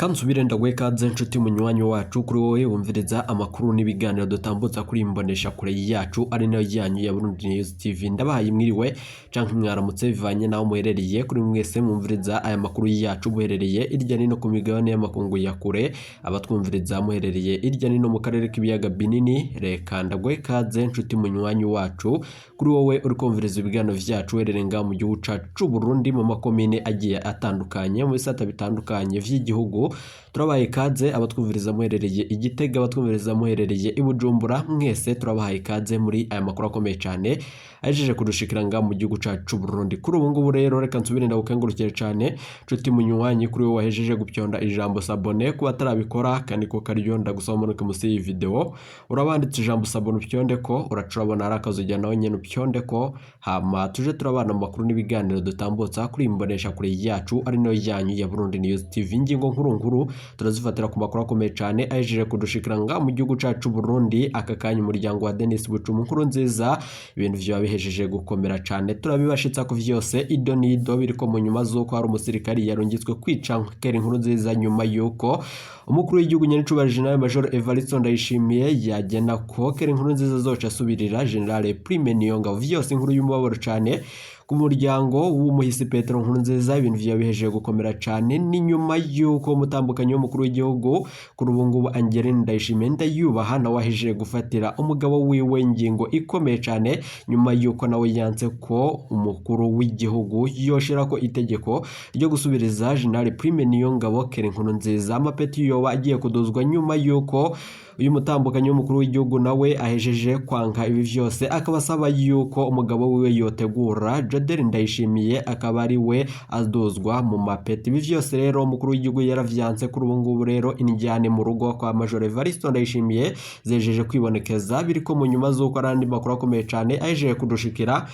Reka nsubire ndaguhe ikaze nshuti munywanyi wacu, kuri wowe wumviriza amakuru n'ibiganiro dutambutsa kuri imbonesha kure yacu ari nayo yanyu ya Burundi News TV. Ndabahaye mwiriwe canke mwaramutse bivanye naho muherereye. Kuri mwese mwumviriza aya makuru yacu muherereye irya nino ku migabane y'amakungu ya kure, abatwumviriza muherereye irya nino mu karere k'ibiyaga binini, reka ndaguhe ikaze nshuti munywanyi wacu. Kuri wowe uri kumviriza ibiganiro vyacu uherereye ngaha mu gihugu cacu c'u Burundi, mu makomine agiye atandukanye, mu bisata bitandukanye vy'igihugu, turabahaye ikaze. Abatwumviriza muherereye i Gitega, abatwumviriza muherereye i Bujumbura, mwese turabahaye ikaze muri aya makuru akomeye cane ahejeje kudushikira ngaha mu gihugu cacu c'u Burundi. Kuri ubu ngubu rero, reka nsubire ndagukengurukire cane nshuti munywanyi, kuri wowe wahejeje gupyonda ijambo s'abonner. Kuba atarabikora kandi ko karyo, ndagusaba umanuke musi y'iyi video, urabanditse ijambo s'abonner, upyonde ko uraca urabona hari akazogera, nawe nyene upyonde ko, hama tuje turabana mu makuru n'ibiganiro dutambutsa kuri imbonesha kure yacu ari nayo yanyu ya Burundi News TV. Ingingo nkuru nkuru turazifatira ku makuru akomeye cane ahejeje kudushikira ngaha mu gihugu cacu Burundi aka kanya. Umuryango wa Denis Bucumi Nkuru Nziza, ibintu vyoba bihejeje gukomera cane, turabibashitsa ku vyose ido nido biriko mu nyuma z'uko hari umusirikari yarungitswe kwica Keri Nkuru Nziza, nyuma y'uko umukuru w'igihugu nyenicubahiro General Major Evariste Ndayishimiye yagena ko Keri Nkuru Nziza azoca asubirira General Prime Niyongabo. Vyose inkuru y'umubabaro cane ku muryango w'umuhisi Petero Nkurunziza, ibintu vyoba bihejeje gukomera cane. Ni nyuma y'uko umutambukanyi w'umukuru w'igihugu kuri ubu ngubu Angeline Ndayishimiye Ndayubaha nawe ahejeje gufatira umugabo wiwe ingingo ikomeye cane, nyuma y'uko nawe yanse ko umukuru w'igihugu yoshirako itegeko ryo gusubiriza General Prime Niyongabo Keri Nkurunziza amapeti yoba agiye kuduzwa, nyuma y'uko uyu mutambukanyi w'umukuru w'igihugu nawe ahejeje kwanka ibi vyose, akaba asaba yuko umugabo wiwe yotegura Jodel Ndayishimiye akaba ari we aduzwa mu mapeti. Ibi vyose rero umukuru w'igihugu yaravyanse. Kuri ubu ngubu rero, injyane mu rugo kwa Major Evariste Ndayishimiye zejeje kwibonekeza, biriko mu nyuma z'uko ari andi makuru akomeye cane ahejeje kudushikira,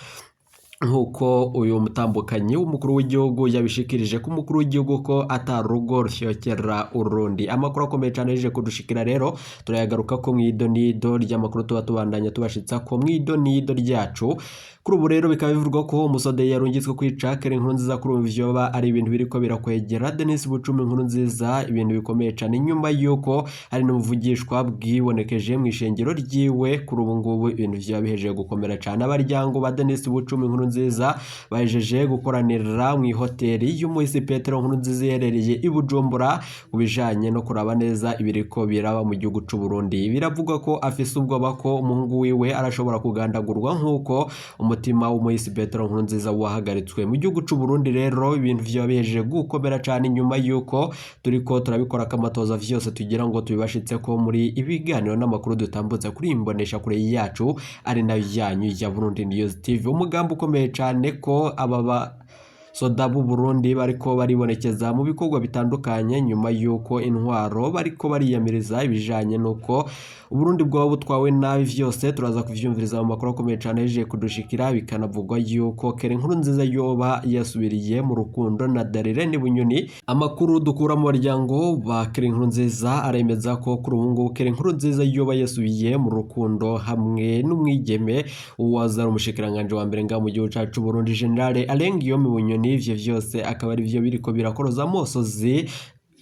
nk'uko uyu mutambukanyi w'umukuru w'igihugu yabishikirije ko umukuru w'igihugu ko atarugo rushyokera urundi. Amakuru akomeye cyane yaje kudushikira rero turayagaruka ko mw'ido nido ry'amakuru tuba tubandanya tubashitsa ko mw'ido nido ryacu. Kuri ubu rero bikaba bivugwa ko umusode yarungitswe kwica Keri Nkuru Nziza, kuri ubu vyoba ari ibintu biriko birakwegera Denis Bucumi Nkuru Nziza ibintu bikomeye cyane, nyuma y'uko hari n'ubuvugishwa bwibonekeje mu ishengero ryiwe. Kuri ubu ngubu ibintu vyoba bihejeje gukomera cyane. Abaryango ba Denis Bucumi Nkuru Nziza bahejeje gukoranira mu ihoteli y'umuhisi Petero Nkuru Nziza iherereye i Bujumbura ku bijanye no kuraba neza ibiriko biraba mu gihugu c'u Burundi. Biravugwa ko afise ubwoba ko umuhungu wiwe arashobora kugandagurwa nk'uko umutima w'umuhisi Petero Nkuru Nziza wahagaritswe mu gihugu c'u Burundi. Rero ibintu vyoba bihejeje gukomera cane, nyuma y'uko turiko turabikora akamatoza vyose tugira ngo tubibashitse ko muri ibiganiro n'amakuru dutambutse kuri imbonesha kure yacu ari nayo yanyu ya Burundi News TV. Umugambi ukomeye cane ko aba ba soda b'u Burundi bariko baribonekeza mu bikorwa bitandukanye, nyuma y'uko intwaro bariko bariyamiriza ibijanye n'uko Uburundi bwaba butwawe nabi. Vyose turaza kuvyumviriza mu makuru akomeye cane yaje kudushikira. Bikanavugwa yuko Keri Nkuru Nziza yoba yasubiriye mu rukundo na Darlene Bunyoni. Amakuru dukura mu baryango ba Keri Nkuru Nziza aremeza ko kuri ubu ngubu Keri Nkuru Nziza yoba yasubiye mu rukundo hamwe n'umwigeme uwaza ari umushikiranganje wa mbere ngaha mu gihugu cacu Burundi, General Alain Guillaume Bunyoni. Ivyo vyose akaba ari vyo biriko birakoroza amosozi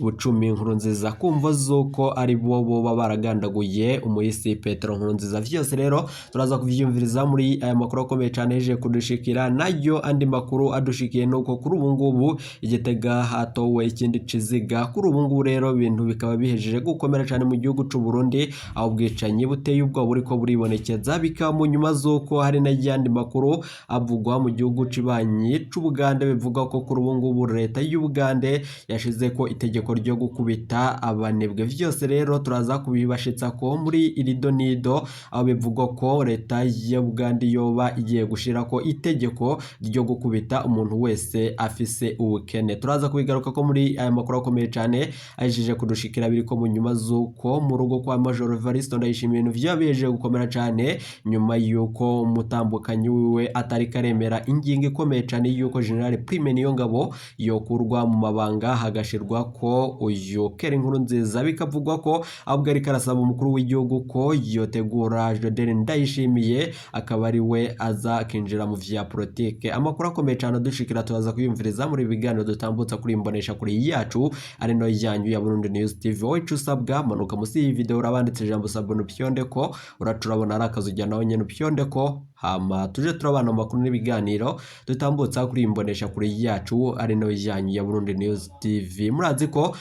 Bucumi Nkurunziza kumva zuko ari bo boba baragandaguye umuhisi Petero Nkurunziza. Vyose rero turaza kuvyumviriza muri aya makuru akomeye cane yaje kudushikira. Nayo andi makuru adushikiye nuko kuri ubu ngubu Igitega hatowe ikindi ciziga. Kuri ubu ngubu rero ibintu bikaba bihejeje gukomera cane mu gihugu c'u Burundi, aho ubwicanyi buteye ubwoba buriko buribonekeza. Bikaba mu nyuma z'uko hari n'ayandi makuru avugwa mu gihugu cibanyi c'Ubugande, bivuga ko kuri ubu ngubu leta y'Ubugande yashize ko itegeko ryo gukubita abanebwe. Vyose rero turaza kubibashitsa ko muri iri donido, aho bivugwa ko leta y'Ubugande yoba igiye gushira ko itegeko ryo gukubita umuntu wese afise ubukene. Turaza kubigaruka ko muri aya makuru akomeye cane ahejeje kudushikira, biriko mu nyuma z'uko mu rugo kwa Major Evariste Ndayishimiye ibintu vyoba bihejeje gukomera cane, nyuma y'uko umutambukanyi wiwe atari karemera ingingo ikomeye cane y'uko General Prime Niyongabo yokurwa mu mabanga, hagashirwa ko ko uyu Keri Nkurunziza bikavugwa ko ahubwo ariko arasaba umukuru w'igihugu ko yotegura Jodel Ndayishimiye akaba ari we aza akinjira mu vya politike. Amakuru akomeye cane adushikira turaza kuyumviriza muri biganiro dutambutsa kuri imbonesha kuri yacu ari no yanyu ya Burundi News TV. Wowe ico usabwa, manuka musi y'iyi video urabanditse ijambo s'abonner, upyonde ko uraca urabona ari akazu, ujya nawe nyene upyonde ko, hama tuje turabana amakuru n'ibiganiro dutambutsa kuri imbonesha kuri yacu ari no yanyu ya Burundi News TV. Murazi ko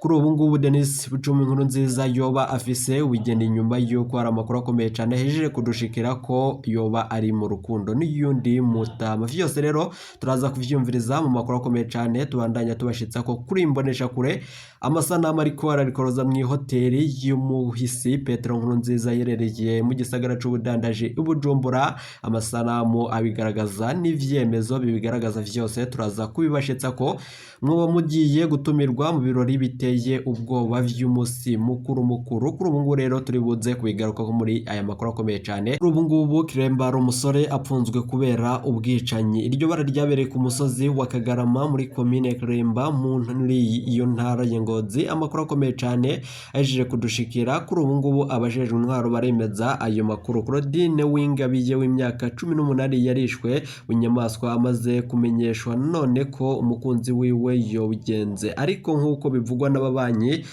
kuri ubu ngubu Denis Bucumi Nkurunziza yoba afise wigenda inyuma yuko hari amakuru akomeye cane ahejeje kudushikira ko yoba ari mu rukundo n'iyundi mutama. Vyose rero turaza kuvyumviriza mu makuru akomeye cane tubandanya tubashitsa ko kuri imbonesha kure. Amasanamu ariko ararikoroza mw'ihoteli y'umuhisi Petero Nkurunziza yerereye mu gisagara c'ubudandaji i Bujumbura, amasanamu abigaragaza n'ivyemezo bibigaragaza vyose turaza kubibashitsa ko mwoba mugiye gutumirwa mu birori biteye ubwoba vy'umusi mukuru mukuru. Kuri ubu ngubu rero turi buze kubigarukako muri aya makuru akomeye cane. Kuri ubu ngubu Kiremba ari umusore apfunzwe kubera ubwicanyi. Iryo bara ryabereye ku musozi wa Kagarama muri komine Kiremba muri iyo ntara ya Ngozi. Amakuru akomeye cane ahejeje kudushikira, kuri ubu ngubu abajejwe intwaro baremeza ayo makuru. Claudine Wingabiye w'imyaka 18 yarishwe bunyamaswa amaze kumenyeshwa none ko umukunzi wiwe yobigenze, ariko nk'uko bivugwa n'ababanyi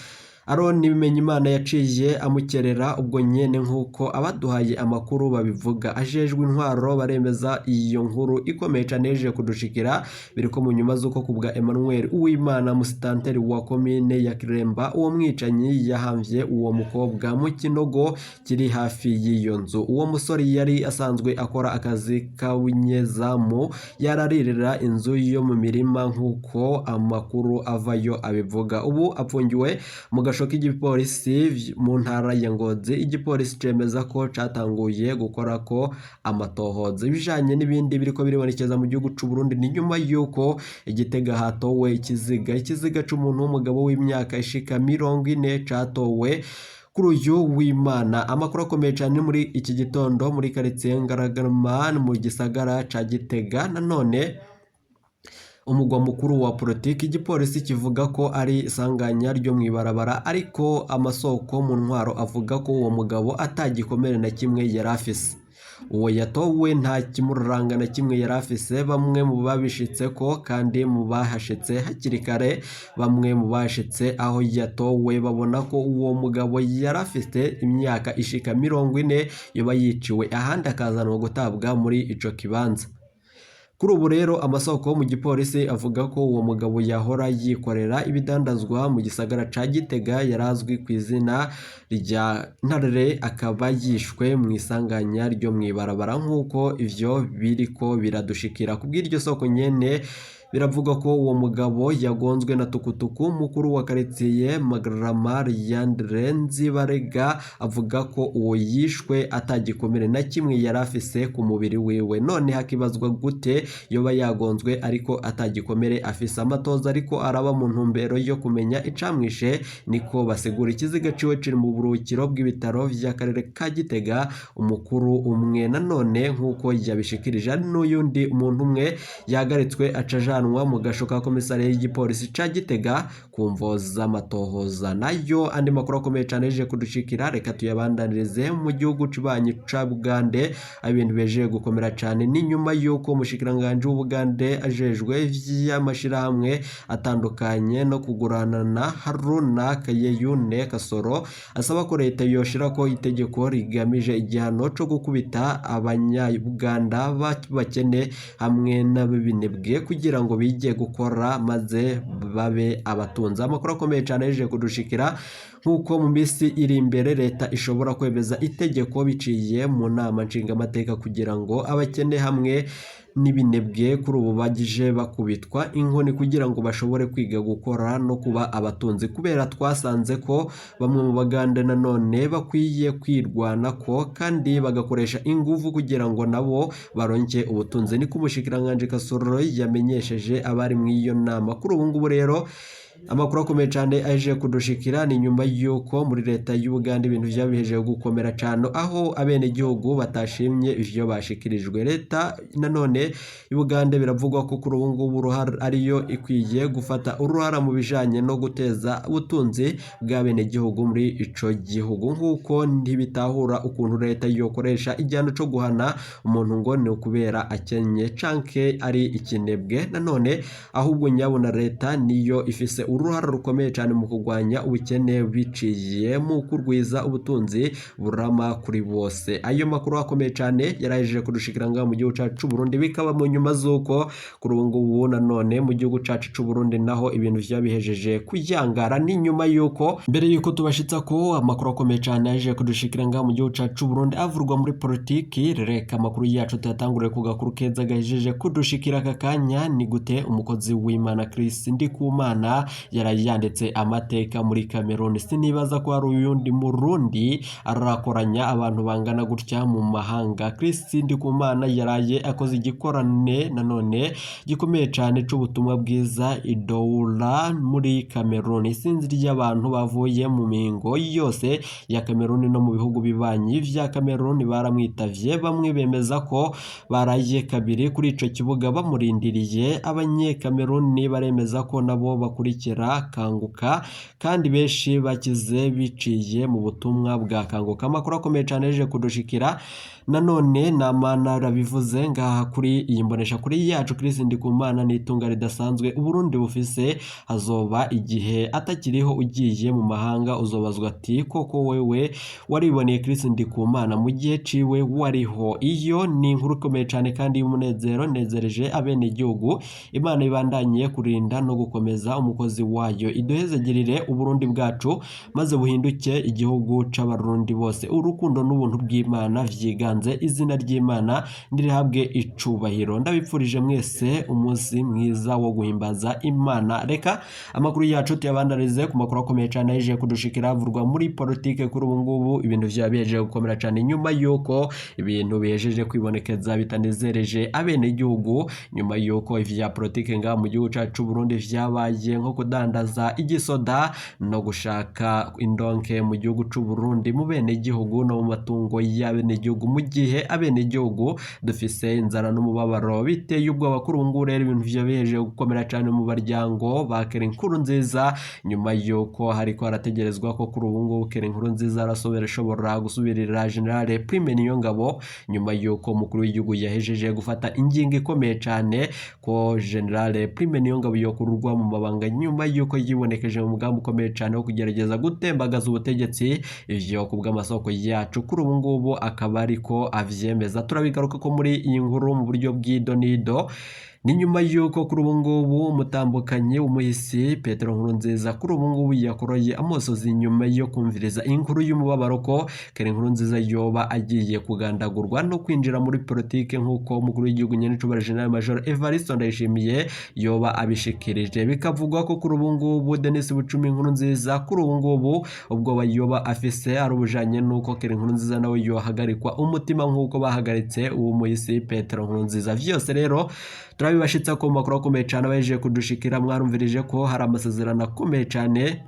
Aroni Bimenyimana yaciye amukerera ubwo nyene nk'uko abaduhaye amakuru babivuga. Ajejwe intwaro baremeza iyo nkuru ikomeye cane yejeje kudushikira, biriko mu nyuma z'uko kubwa Emmanuel Uwimana musitanteri wa komine ya Kiremba uwo mwicanyi yahamvye uwo mukobwa mu kinogo kiri hafi y'iyo nzu. Uwo musore yari asanzwe akora akazi k'abunyezamu, yararirira inzu yo mu mirima nk'uko amakuru avayo abivuga. Ubu apfungiwe mu gasho k'igipolisi mu ntara ya Ngozi. Igipolisi cemeza ko catanguye gukora ko amatohoza. Ibijanye n'ibindi biriko biribonekeza mu gihugu c'u Burundi ni nyuma yuko Igitega hatowe ikiziga c'umuntu w'umugabo w'imyaka ishika 40 catowe kuri uyu w'Imana. Amakuru akomeye cane muri iki gitondo muri quartier Ngaragarama mu gisagara ca Gitega, nanone umugwa mukuru wa politiki. Igipolisi kivuga ko ari isanganya ryo mw'ibarabara, ariko amasoko mu ntwaro avuga ko uwo mugabo atagikomere na kimwe yari afise. Uwo yatowe nta kimuranga na kimwe yari afise. Bamwe mu babishitse ko kandi mu bahashitse hakiri kare, bamwe mu bashitse aho yatowe babona ko uwo mugabo yari afite imyaka ishika 40 yoba yiciwe ahandi akazanwa gutabwa muri ico kibanza. Kuri ubu rero amasoko mu gipolisi avuga ko uwo mugabo yahora yikorera ibidandazwa mu gisagara ca Gitega, yarazwi ku izina rya Ntarere, akaba yishwe mu isanganya ryo mw'ibarabara nk'uko ivyo biriko biradushikira. Kubw'iryo soko nyene biravuga ko uwo mugabo yagonzwe na tukutuku. Mukuru wa quartier Magarama Yandre Nzibarega avuga ko uwo yishwe atagikomere na kimwe yari afise ku mubiri wiwe. None hakibazwa gute yoba yagonzwe ariko atagikomere afise. Amatoza ariko araba mu ntumbero yo kumenya icamwishe, niko basigura. Ikiziga ciwe kiri mu buruhukiro bw'ibitaro vy'akarere ka Gitega. Umukuru umwe nanone nk'uko yabishikirije ari n'uyundi muntu umwe yahagaritswe aca ajanwa mu gasho ka komisariya y'igipolisi ca Gitega ku mvo z'amatohoza. Nayo andi makuru akomeye cane yeje kudushikira, reka tuyabandanirize mu gihugu cibanyi ca Bugande. Ibintu beje gukomera cane ni nyuma yuko umushikiranganji w'Ubugande ajejwe vy'amashirahamwe atandukanye no kuguranana Haruna Kayeyune Kasoro asaba ko leta yoshirako itegeko rigamije igihano co gukubita abanyabuganda bakene hamwe n'ab'ibinebwe kugira ngo bige gukora maze babe abatunzi. Amakuru akomeye cane yeje kudushikira nk'uko mu minsi iri imbere leta ishobora kwemeza itegeko biciye mu nama nshingamateka kugira ngo abakene hamwe n'ibinebwe kuri ubu bagije bakubitwa inkoni kugira ngo bashobore kwiga gukora no kuba abatunzi, kubera twasanze ko bamwe mu Baganda nanone bakwiye kwirwana ko kandi bagakoresha inguvu kugira ngo nabo baronke ubutunzi. Niko umushikiranganji Kasoro yamenyesheje abari mu iyo nama. Kuri ubu ngubu rero Amakuru akomeye cyane aje kudushikira ni nyuma y'uko muri leta y'Ubuganda ibintu vyabihejeje gukomera cyane, aho abenegihugu batashimye ivyo bashikirijwe. Leta nanone y'Ubuganda biravugwa ko kuri ubu ngubu uruhara ariyo ikwiye gufata uruhara mu bijanye no guteza ubutunzi bw'abenegihugu muri ico gihugu, nk'uko ntibitahura ukuntu leta yokoresha igihano co guhana umuntu ngo ni ukubera akenye canke ari ikinebwe. Nanone ahubwo nyabona leta niyo ifise uruhara rukomeye cyane mu kurwanya ubukene biciye mu kurwiza ubutunzi burama kuri bose. Ayo makuru akomeye cyane yarahejeje kudushikira ngaha mu gihugu cacu c'u Burundi, bikaba mu nyuma z'uko kuri ubu ngubu nanone mu gihugu cacu c'u Burundi naho ibintu vyabihejeje kuyangara. Ni nyuma y'uko mbere y'uko tubashitsa ko amakuru akomeye cyane yahejeje kudushikira ngaha mu gihugu cacu c'u Burundi avurwa muri politiki, reka amakuru yacu tuyatangurire ku gakuru keza gahejeje kudushikira aka kanya. Ni gute umukozi w'Imana Chris Ndikumana yaraye yanditse amateka muri Cameroon? Sinibaza ko hari uyundi murundi arakoranya abantu bangana gutya mu mahanga. Chris Ndikumana yaraye akoze igikorane nanone gikomeye cyane c'ubutumwa bwiza i Douala muri Cameroon. Isinzi ry'abantu bavuye mu mihingo yose ya Cameroon no mu bihugu bibanyi vya Cameroon baramwitavye, bamwe bemeza ko baraye kabiri kuri ico kibuga bamurindiriye. Abanye-Cameroon baremeza ko nabo bakurikira Kanguka, kandi benshi bakize biciye mu butumwa bwa Kanguka. Amakuru akomeye cyane yaje kudushikira nanone namana rabivuze ngaha kuri iyi mbonesha kuri yacu. Chris Ndikumana ni itunga ridasanzwe Uburundi bufise, hazoba igihe atakiriho ugiye mu mahanga uzobazwa ati koko wewe wariboneye Chris Ndikumana mu gihe ciwe wariho? Iyo ni inkuru ikomeye cyane kandi y'umunezero nezereje abenegihugu. Imana ibandanye kurinda no gukomeza umukozi wayo, iduhezegirire Uburundi bwacu maze buhinduke igihugu c'abarundi bose. Urukundo n'ubuntu bw'Imana vyiganze, izina ry'Imana ndirihabwe icubahiro. Ndabipfurije mwese umunsi mwiza wo guhimbaza Imana. Reka amakuru yacu tuyabandarize ku makuru akomeye cyane yaje kudushikira avurwa muri politike. Kuri ubu ngubu ibintu vyabihejeje gukomera cyane nyuma y'uko ibintu bihejeje kwibonekeza bitanezereje abenegihugu, nyuma y'uko ivya politike ngaha mu gihugu cacu Burundi vyabaye nko kudandaza igisoda no gushaka indonke mu gihugu c'u Burundi mu benegihugu no mu matungo y'abenegihugu, mu gihe abenegihugu dufise inzara n'umubabaro biteye ubwoba. Kuri ubu ngubu rero ibintu vyabihejeje gukomera cyane mu baryango ba Keri Nkurunziza, nyuma y'uko hariko harategerezwa ko kuri ubu ngubu Keri Nkurunziza arasobera ashobora gusubirira General Prime Niyongabo, nyuma y'uko umukuru w'igihugu yahejeje gufata ingingo ikomeye cyane ko General Prime Niyongabo yokururwa mu mabanga, nyuma y'uko yibonekeje mu mugambi ukomeye cyane wo kugerageza gutembagaza ubutegetsi. Ivyo ku bw'amasoko yacu kuri ubu ngubu akaba ariko avyemeza. Turabigaruka ko muri iyi nkuru mu buryo bw'idonido. Ni nyuma y'uko kuri ubu ngubu umutambukanyi w'umuhisi Petero Nkurunziza kuri ubu ngubu yakoroye amosozi nyuma yo kumviriza inkuru y'umubabaro ko Keri Nkurunziza yoba agiye kugandagurwa no kwinjira muri politike nk'uko umukuru w'igihugu nyen'icubahiro General Major Evariste Ndayishimiye yoba abishikirije. Bikavugwa ko kuri ubu ngubu Denis Bucumi Nkurunziza kuri ubu ngubu ubwoba yoba afise ari ubujanye n'uko Keri Nkurunziza nawe yohagarikwa umutima nk'uko bahagaritse uwo muhisi Petero Nkurunziza. Vyose rero turabibashitsa ko makuru akomeye cyane abahejeje kudushikira. Mwarumvirije ko hari amasezerano akomeye cyane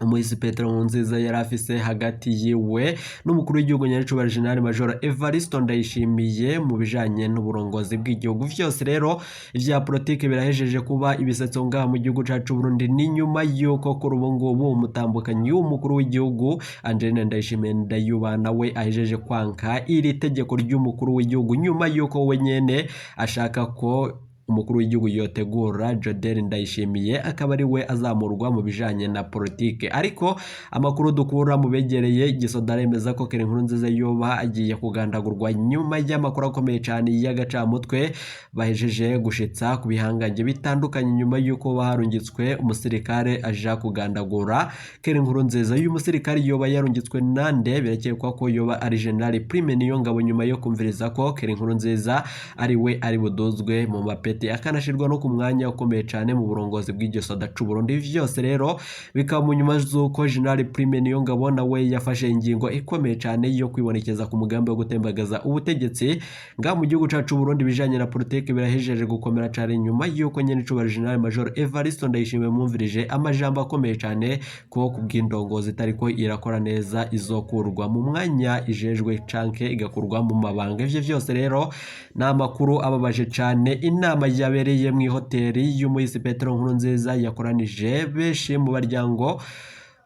umuhisi Petero Nkurunziza yari afise hagati yiwe n'umukuru w'igihugu nyenicubahiro General Major Evariste Ndayishimiye mu bijanye n'uburongozi bw'igihugu. Vyose rero ivya politike birahejeje kuba ibisetso ngaha mu gihugu cacu Burundi. Ni nyuma y'uko kuri ubu ngubu umutambukanyi w'umukuru w'igihugu Angeline Ndayishimiye Ndayubana we ahejeje kwanka iri tegeko ry'umukuru w'igihugu, nyuma y'uko we nyene ashaka ko umukuru w'igihugu yotegura Jodel Ndayishimiye akaba ari we azamurwa mu bijanye na politike. Ariko amakuru dukura mu begereye igisoda aremeza ko Keri Nkurunziza yoba agiye kugandagurwa nyuma y'amakuru akomeye cyane y'agacamutwe bahejeje gushitsa ku bihangange bitandukanye, nyuma y'uko baharungitswe umusirikare aja kugandagura Keri Nkurunziza. Uyu musirikare yoba yarungitswe nande? Birakekwa ko yoba ari General Prime Niyongabo, nyuma yo kumviriza ko Keri Nkurunziza ari we ari budozwe mu mapeti amapeti, akanashirwa no ku mwanya ukomeye cane mu burongozi bw'igisoda c'u Burundi. Vyose rero bikaba mu nyuma z'uko General Prime Niyongabo nawe yafashe ingingo ikomeye cane yo kwibonekeza ku mugambi wo gutembagaza ubutegetsi ngaha mu gihugu cacu Burundi. Bijanye na politike birahejeje gukomera cane nyuma y'uko nyene icubahiro General Major Evariste Ndayishimiye mwumvirije amajambo akomeye cane ko kubw'indongozi itariko irakora neza izokurwa mu mwanya ijejwe canke igakurwa mu mabanga. Ivyo vyose rero ni amakuru ababaje cane. Inama yabereye mu ihoteli y'umuhisi Petero Nkurunziza yakoranije benshi mu baryango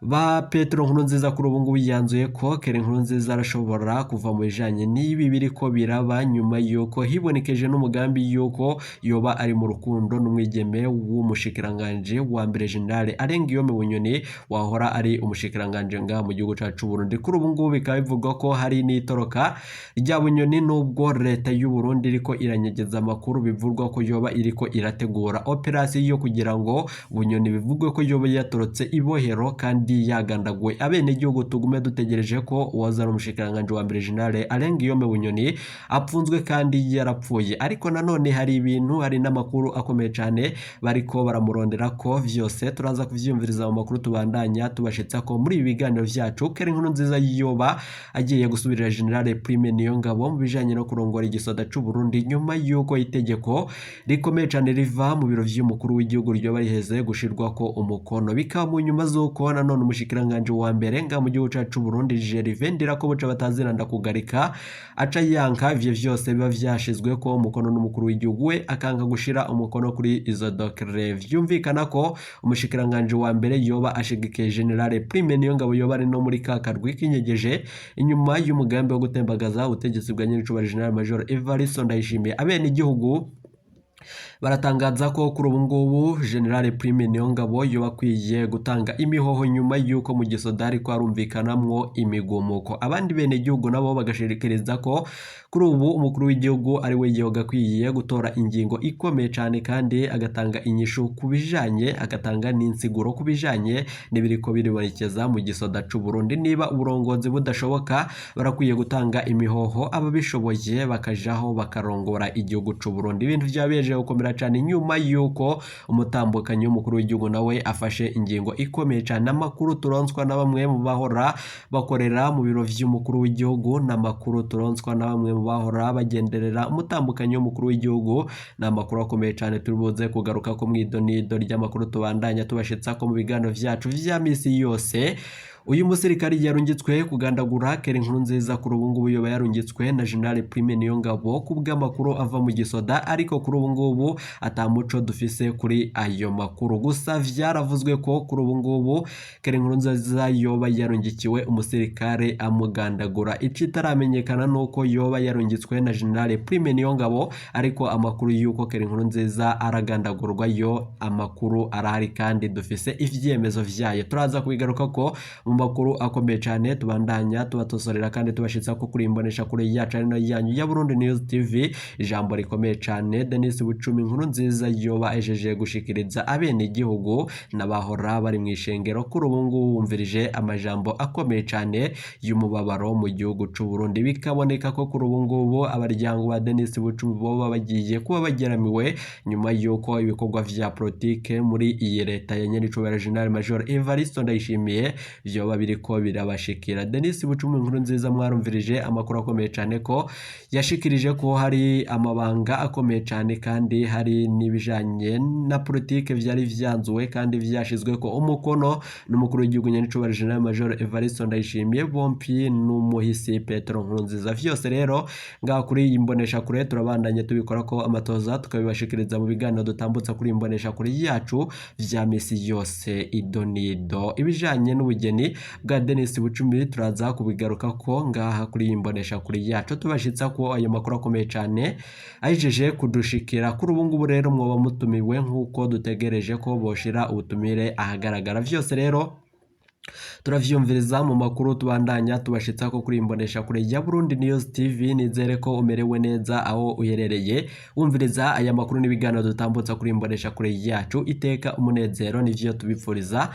ba Petero Nkurunziza, kuri ubu ngubu yanzuye ko Kere Nkurunziza arashobora kuva mu bijanye n'ibi biriko biraba, nyuma y'uko hibonekeje n'umugambi y'uko yoba ari mu rukundo n'umwigeme w'umushikiranganje wa mbere General Alengiyome Bunyoni, wahora ari umushikiranganje ngaha mu gihugu cacu Burundi. Kuri ubu ngubu bikaba bivugwa ko hari n'itoroka rya Bunyoni, nubwo leta y'u Burundi iriko iranyegeza amakuru, bivugwa ko yoba iriko irategura operasiyo yo kugira ngo Bunyoni bivugwe ko yoba yatorotse ibohero kandi yagandaguwe. Abenegihugu tugume dutegereje ko uwaza ari umushikiranganje wa mbere General Alengiyome Bunyoni apfunzwe kandi yarapfuye. Ariko nanone hari ibintu, hari n'amakuru akomeye cane bariko baramurondera ko, vyose turaza kuvyiyumviriza mu makuru tubandanya tubashitsa ko muri ibi biganiro vyacu. Kera inkuru nziza yoba agiye gusubirira General Prime Niyongabo mu bijanye no kurongora igisoda c'u Burundi, nyuma y'uko itegeko rikomeye cane riva mu biro vy'umukuru w'igihugu ryoba riheze gushirwako umukono. Bikaba mu nyuma z'uko nanone umushikiranganje wa mbere nga mu gihugu cacu Burundi Gervais Ndirakobuca bataziranda kugarika aca yanka ivyo vyose biba vyashizwe ko umukono n'umukuru w'igihugu, we akanga gushira umukono kuri izo décret. Vyumvikana ko umushikiranganje wa mbere yoba ashigikiye General Prime Niyongabo, yoba ari no muri ka karwi kinyegeje inyuma y'umugambi wo gutembagaza ubutegetsi bwa nyirincuba General Major Evariste Ndayishimiye. Abene igihugu baratangaza ko kuri ubu ngubu General Prime Niyongabo yoba akwiye gutanga imihoho nyuma y'uko mu gisoda hariko harumvikanamwo imigumuko. Abandi bene igihugu nabo bagashirikiriza ko kuri ubu umukuru w'igihugu ari we yoga akwiye gutora ingingo ikomeye cane kandi agatanga inyishu ku bijanye, agatanga n'insiguro ku bijanye n'ibiriko biribonekeza mu gisoda c'u Burundi. Niba uburongozi budashoboka, barakwiye gutanga imihoho, ababishoboye bakajaho bakarongora igihugu c'u Burundi. Ibintu vyabeje gukomera cane nyuma y'uko umutambukanyi w'umukuru w'igihugu nawe afashe ingingo ikomeye cane. Amakuru turonswa na bamwe mu bahora bakorera mu biro vy'umukuru w'igihugu, n'amakuru turonswa na bamwe mu bahora bagenderera umutambukanyi w'umukuru w'igihugu, ni amakuru akomeye cane turi buze kugaruka ko mw'idonido ry'amakuru tubandanya tubashitsa ko mu biganiro vyacu vya misi yose. Uyu musirikari yarungitswe kugandagura Kera inkuru nziza, kuri ubu ngubu yoba yarungitswe na General Prime Niyongabo ku bw'amakuru ava mu gisoda, ariko kuri ubu ngubu ata muco dufise kuri ayo makuru. Gusa vyaravuzwe ko kuri ubu ngubu Kera inkuru nziza yoba yarungikiwe umusirikare amugandagura. Ikitaramenyekana nuko yoba yarungitswe na General Prime Niyongabo, ariko amakuru y'uko Kera inkuru nziza aragandagurwa yo amakuru arahari kandi dufise ivyemezo vyayo. Turaza kubigaruka ko mu makuru akomeye cyane tubandanya tubatosorera kandi tubashitsa ko kuri imbonesha kure yacu ari nayo yanyu ya Burundi News TV. Ijambo rikomeye cyane Denis Bucumi inkuru nziza yoba ejeje gushikiriza abene igihugu n'abahora bari mu ishengero, kuri ubu ngubu bumvirije amajambo akomeye cyane y'umubabaro mu gihugu c'u Burundi. Bikaboneka ko kuri ubu ngubu abaryango ba Denis Bucumi boba bagiye kuba bageramiwe nyuma y'uko ibikorwa vya politike muri iyi leta ya nyiricubahiro General Major Evariste Ndayishimiye vyoba biriko birabashikira. Denis Bucumi inkuru nziza mwarumvirije amakuru akomeye cyane ko yashikirije ko hari amabanga akomeye cyane kandi hari n'ibijanye na politike vyari vyanzuwe kandi vyashizwe ko umukono n'umukuru w'igihugu nyiricubahiro General Major Evariste Ndayishimiye bompi n'umuhisi Petero Nkurunziza. Vyose rero ngaha kuri iyi mbonesha kure turabandanye tubikora ko amatoza, tukabibashikiriza mu biganiro dutambutsa kuri imbonesha kure yacu vya misi yose idonido. Ibijanye n'ubugeni bwa Denis Bucumi turaza kubigaruka ko ngaha kuri iyi mbonesha kure yacu, tubashitsa ko ayo makuru akomeye cyane ayijeje kudushikira. Kuri ubu ngubu rero mwoba mutumiwe nk'uko dutegereje ko boshira ubutumire ahagaragara. Vyose rero Turavyumviriza mu makuru tubandanya tubashitsako kuri imbonesha kure ya Burundi News TV. Nizere ko umerewe neza aho uherereye wumviriza aya makuru n'ibiganiro dutambutsa kuri imbonesha kure yacu. Iteka, umunezero nivyo tubipfuriza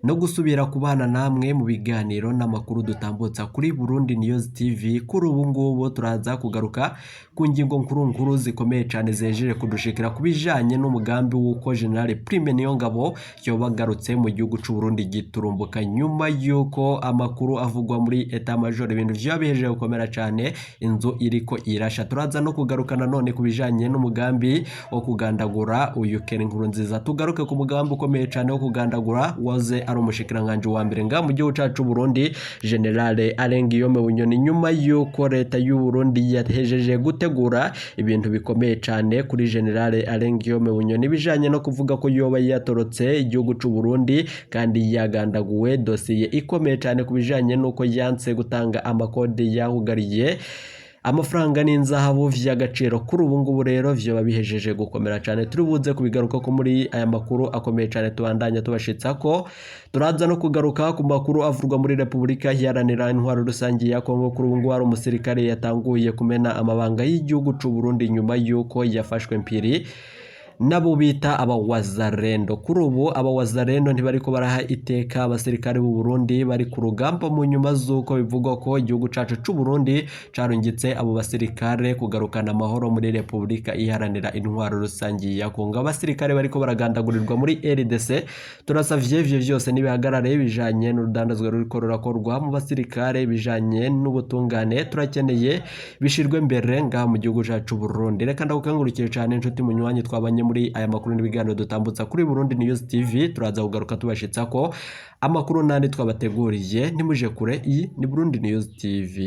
no gusubira kubana namwe mu biganiro n'amakuru dutambutsa kuri Burundi News TV. Kuri ubu ngubu turaza kugaruka ku ngingo nkuru nkuru zikomeye cane zejeje kudushikira ku bijanye n'umugambi w'uko General Prime Niyongabo yoba agarutse mu gihugu c'u Burundi giturumbuka, nyuma y'uko amakuru avugwa muri état major ibintu vyoba bihejeje gukomera cane, inzu iriko irasha. Turaza no kugaruka nanone ku bijanye n'umugambi wo kugandagura uyu Ken Nkurunziza, tugaruke ku mugambi ukomeye cane wo kugandagura waze ari umushikiranganji wa mbere nga mu gihugu cacu Burundi, General Alain Guillaume Bunyoni, nyuma y'uko leta y'u Burundi yahejeje gutegura ibintu bikomeye cane kuri General Alain Guillaume Bunyoni bijanye no kuvuga ko yoba yatorotse igihugu c'u Burundi kandi yagandaguwe, dosiye ikomeye cane ku bijanye n'uko yanse gutanga amakode yahugariye amafaranga n'inzahabu vy'agaciro. Kuri ubu ngubu rero vyoba bihejeje gukomera cane, turi buze kubigaruka ko muri aya makuru akomeye cane tubandanya tubashitsa ko. Turaza no kugaruka ku makuru avurwa muri Repubulika Iharanira Intwaro Rusange ya Kongo. Kuri ubu ngubu hari umusirikare yatanguye kumena amabanga y'igihugu c'u Burundi nyuma y'uko yafashwe mpiri nabo bita abawazarendo. Kuri ubu abawazarendo ntibariko baraha iteka abasirikare b'u Burundi bari ku rugamba, mu nyuma z'uko bivugwa ko igihugu cacu c'u Burundi carungitse abo basirikare kugarukana amahoro muri Repubulika Iharanira Intwaro Rusange ya Kongo. Abasirikare bariko baragandagurirwa muri RDC, turasavye ivyo vyose nibihagarare, bijanye n'urudandazwa ruriko rurakorwa mu basirikare, bijanye n'ubutungane, turakeneye bishirwe mbere ngaha mu gihugu cacu Burundi. Reka ndagukangurukire cane inshuti munywanyi twabanye muri aya makuru n'ibiganiro dutambutsa kuri Burundi News TV. Turaza kugaruka tubashitsa ko amakuru n'andi twabateguriye, ntimuje kure. Iyi ni Burundi News TV.